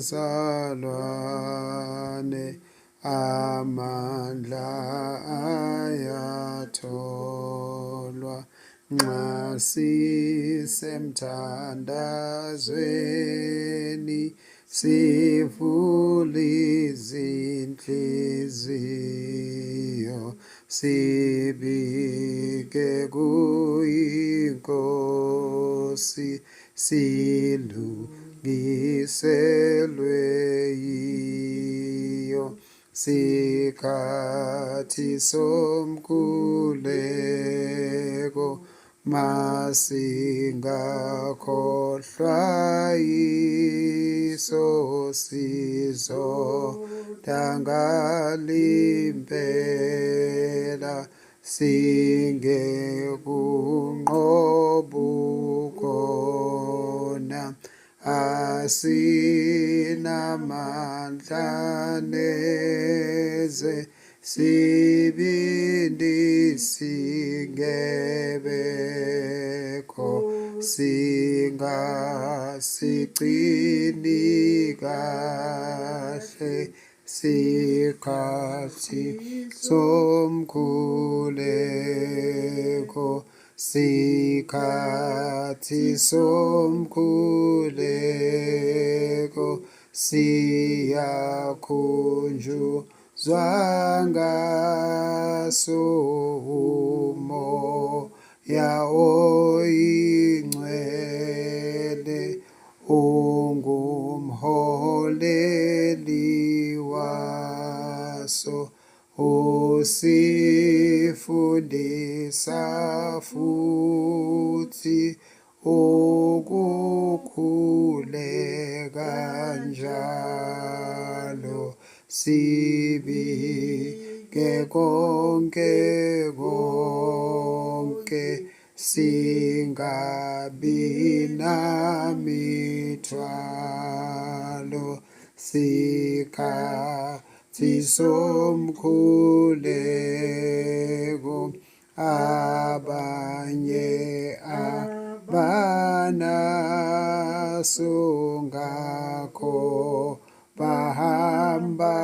bazalwane, amandla ayatholwa nxa sisemthandazweni, sivule izinhliziyo, sibike kuyiNkosi, silungiselwe yiyo. Sikhathi somkhuleko, masingakhohlwa yiso, sizodangalimpela, singekunqoba ukona. Asinamandla neze, sibindi singebekho, singasigcini kahle sikhathi somkhuleko, sikhathi somkhuleko, siyakhunjuzwa ngaso uMoya oyiNgcwele, ungumholeli waso, usifundisa futhi ukukhuleka njalo, sibike konke konke, singabi namithwalo, sikhathi somkhuleko, abanye abanaso, ngakho bahamba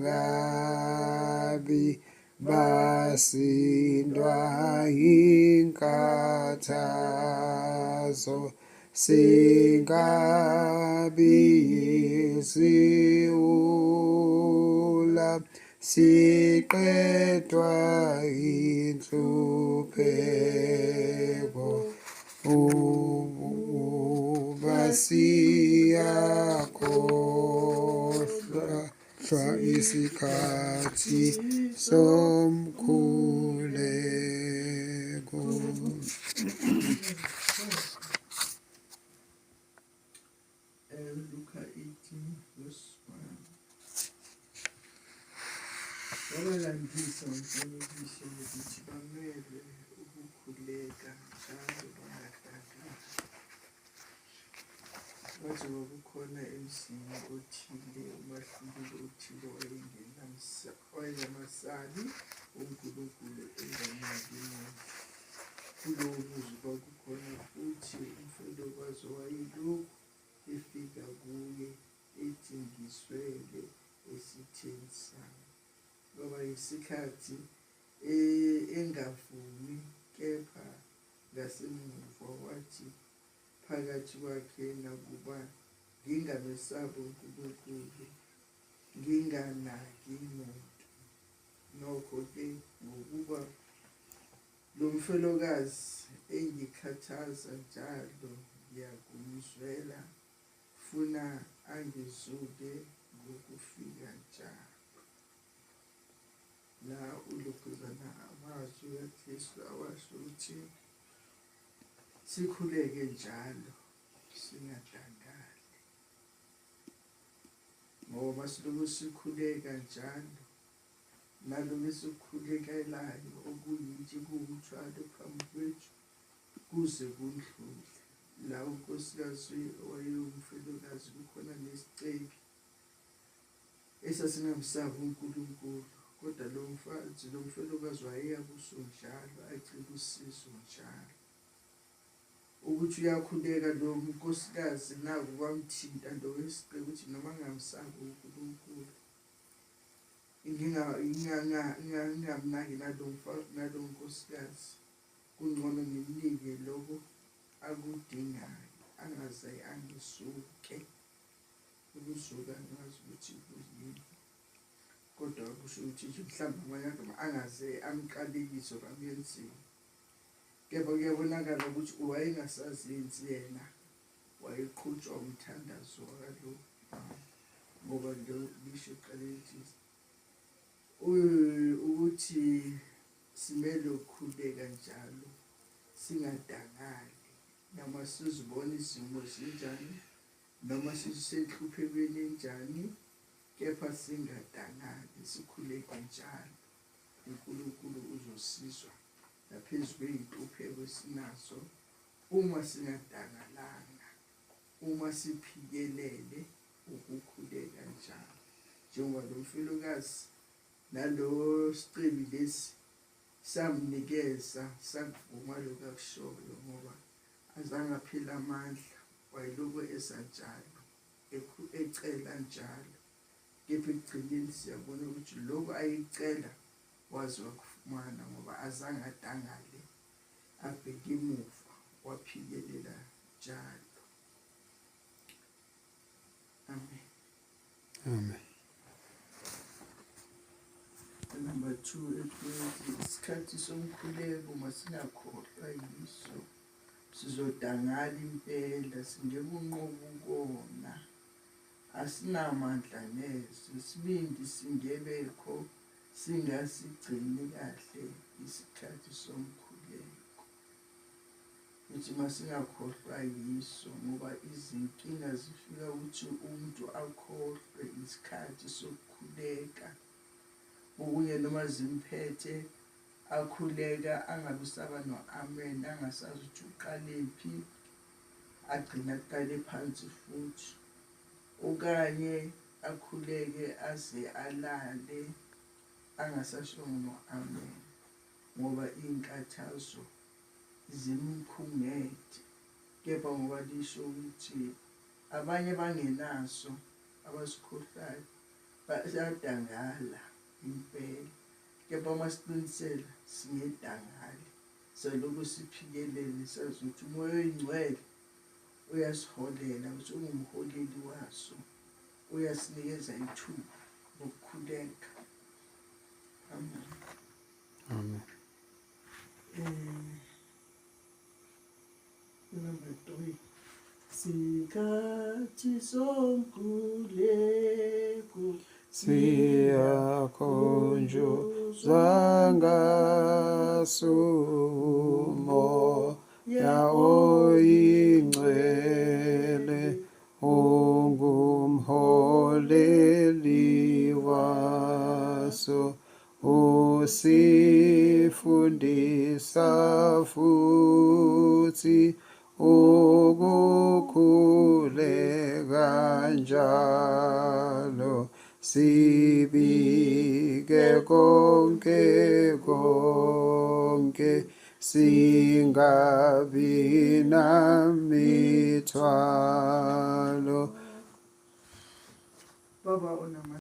kabi, basindwa yinkathazo, singabi yisiwula, siqedwa inhlupheko, ukuba siyakhohlwa isikhathi somkhuleko. Luka 18 verse 1. Wabalandisa umfanekiso wokuthi bamelwe ukukhuleka njalo bangadangali. Kwaze kwakukhona emzini othile umahluleli othile wayengamasabi uNkulunkulu enganaki muntu. Kulowo muzi kwakukhona futhi umfelokazi owayelokhu efika kuye ethi, Ngizwele esitheni sami. Kwaba yisikhathi engavumi, kepha ngasemuva wathi phakathi kwakhe, Nakuba ngingamesabi uNkulunkulu, nginganaki muntu, nokho-ke ngokuba lo mfelokazi engikhathaza njalo, ngiyakumzwela, funa angizuke ngokufika njalo. La ulokhuzana amazwi kaJesu awasho ukuthi sikhuleke njalo singadangali, ngoba siloku sikhuleka njalo naloku esikukhulekelayo okuyintshe kuwumthwalo phambi kwethu kuze kundlule. La unkosikazi owayewumfelokazi kukhona nesicebi esasingamsabi uNkulunkulu, kodwa lo mfazi lo mfelokazi wayeya kuso njalo acela usizo njalo. Ukuthi uyakhuleka lo nkosikazi naku kwamthinta lo wesiqe ukuthi noma ngingamsabi uNkulunkulu ngingamnaki nalo nkosikazi, kungcono ngimnike lokho akudingayo angaze angisuke. Ukusuka ngazi ukuthi kuyini, kodwa kusho ukuthi nje mhlawumbe amanye amagama angaze amqalekise or amenzeni, kepha kuyabonakala ukuthi wayengasazenzi yena, wayeqhutshwa umthandazo wakalo, ngoba lo lisho ekuqaleni lithi ukuthi simele ukukhuleka njalo singadangali, noma sizibona izimo zinjani, noma sisenhluphekweni enjani, kepha singadangali, sikhuleke njalo. uNkulunkulu uzosizwa naphezu kwey'nhlupheko esinazo uma singadangalanga, uma siphikelele ukukhuleka njalo, njengoba lo mfelokazi nalo sicebi lesi samnikeza sakuvuma lokhu akushoyo, ngoba azange aphele amandla, wayelokhu eza njalo ecela njalo, kepha ekugcineni siyabona ukuthi lokhu ayekucela waze wakufumana, ngoba azange adangale abheke emuva, waphikelela njalo. Amen. Amen. Number 2 ethi isikhathi somkhuleko masingakhohlwa yiso, sizodangala impela, singekunqoba ukona, asinamandla neze, isibindi singebekho, singasigcini kahle isikhathi somkhuleko. Futhi masingakhohlwa yiso, ngoba izinkinga zifika ukuthi umuntu akhohlwe isikhathi sokukhuleka. Okunye noma zimphethe akhuleka angabe saba no-amen, angasazi ukuthi uqalephi, agcina aqale phansi futhi, okanye akhuleke aze alale angasashongo no-amen, ngoba iy'nkathazo zimkhungethe. Kepha ngoba lisho ukuthi abanye bangenaso abasikhohlayo bayadangala impela, kepha uma siqinisela singedangali, salokhu siphikelele sazi ukuthi uMoya oyiNgcwele uyasiholela, ukuthi ungumholeli waso, uyasinikeza ithuba lokukhuleka. Amen. Amen. Number 3. Sikhathi somkhuleko siyakhunjuzwa ngaso uMoya oyiNgcwele ungumholeli waso, usifundisa futhi ukukhuleka njalo, sibike konke konke, singabi namithwalo. Baba onama